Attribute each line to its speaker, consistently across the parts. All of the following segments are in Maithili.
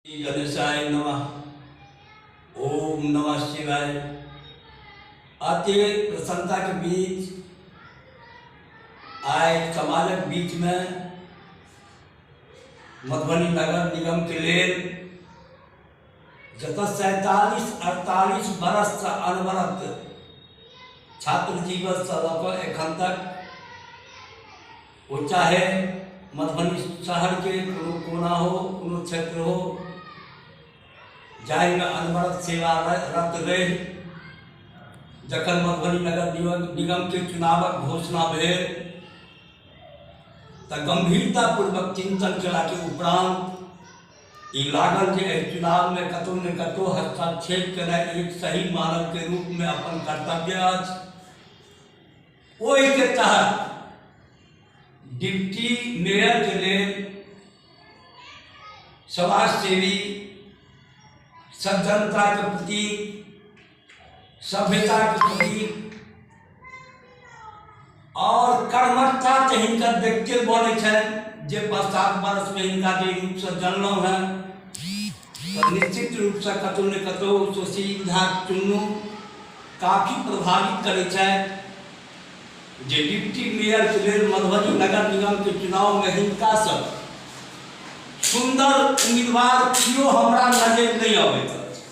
Speaker 1: गणेशाय नमः। ओम नमः शिवाय। अति प्रसन्नता के बीच आइ समाजक बीच में मधुबनी नगर निगम के लेल जतऽ 47 48 बरससँ अनवरत छात्र जीवनसँ लऽ कऽ एखन तक ओ चाहे मधुबनी शहरके कोनो कोना हो, कोनो क्षेत्र हो, जाहिमे अनवरत सेवारत रहि जखन मधुबनी नगर निगमके चुनावक घोषणा भेल तऽ गम्भीरतापूर्वक चिन्तन केलाके उपरान्त ई लागल जे एहि चुनावमे कतहु ने कतहु हस्तक्षेप केनाइ एक सही मानवके रूपमे अपन कर्तव्य अछि। ओहिके तहत डिप्टी मेयरके लेल समाजसेवी, सज्जनताके प्रतीक, सभ्यताके प्रतीक और कर्मठता तऽ हिनकर देखते बनै छनि जे 5-7 वर्षमे हिनका जे रूपसँ जनलहुँ हेँ तऽ निश्चित रूपसँ कतहु ने कतहु सुशील झा चुन्नू काफी प्रभावित करै छथि जे डिप्टी मेयरके लेल मधुबनी नगर निगमके चुनावमे हिनकासँ सुन्दर उम्मीदवार केओ हमरा नजरि नहि अबैत अछि।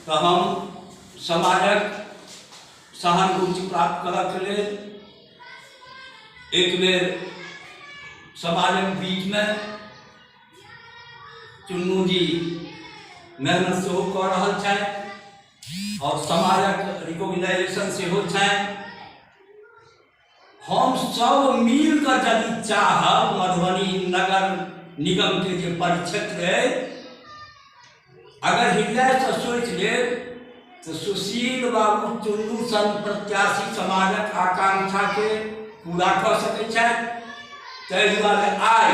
Speaker 1: तऽ हम समाजक सहानुभूति प्राप्त करऽके लेल एक बेर समाजक बीचमे चुन्नू जी मेहनत सेहो कऽ रहल छथि आओर समाजक रिकॉग्नाइजेशन सेहो छनि। हम सब मिल कऽ यदि चाहब मधुबनी नगर निगमके जे परिक्षेत्र अइ अगर हृदयसँ सोचि लेब तऽ सुशील बाबू चुन्नू सन प्रत्याशी समाजक आकांक्षाके पूरा कऽ सकै छथि। ताहि दुआरे आइ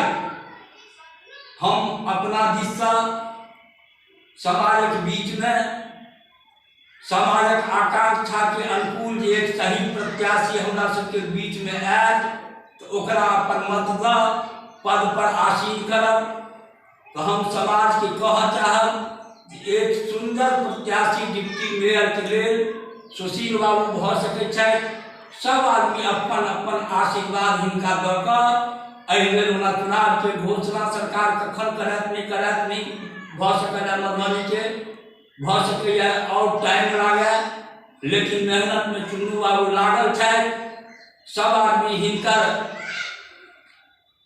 Speaker 1: हम अपना दिससँ समाजक बीचमे समाजक आकांक्षाके अनुकूल जे एक सही प्रत्याशी हमरा सबके बीचमे आयत तऽ ओकरा अपन मत दऽ पद पर आसीन करब। तऽ हम समाजके कहऽ चाहब जे एक सुन्दर प्रत्याशी डिप्टी मेयरके लेल सुशील बाबू भऽ सकै छथि। सब आदमी अपन अपन आशीर्वाद हिनका दऽ कऽ एहि बेर ओना चुनावके घोषणा सरकार कखन करत नहि करत नहि भऽ सकल है मधुबनीके, भऽ सकैए आओर टाइम लागए, लेकिन मेहनतमे चुन्नू बाबू लागल छथि। सब आदमी हिनकर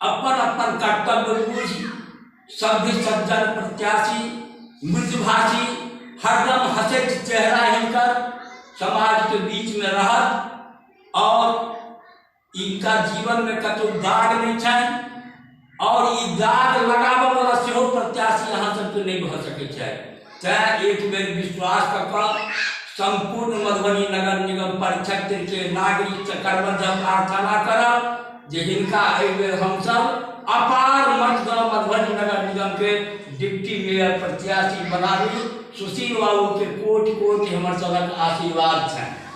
Speaker 1: अपन अपन कर्तव्य बुझि सभ्य सज्जन प्रत्याशी मृदुभाषी हरदम हँसैत चेहरा हिनकर समाजके बीचमे रहत और इनका जीवनमे कतहु दाग नहि छनि और ई दाग लगाबऽ वाला सेहो प्रत्याशी अहाँ सबके नहि भऽ सकै छथि। तैँ एक बेर विश्वास कऽ कऽ सम्पूर्ण मधुबनी नगर निगम परिक्षेत्रके नागरिकसँ करबद्ध प्रार्थना करब जे हिनका एहि बेर हमसब अपार मत दऽ मधुबनी नगर निगमके डिप्टी मेयर प्रत्याशी बनाबी। सुशील बाबूके कोटि कोटि हमर सबक आशीर्वाद छनि।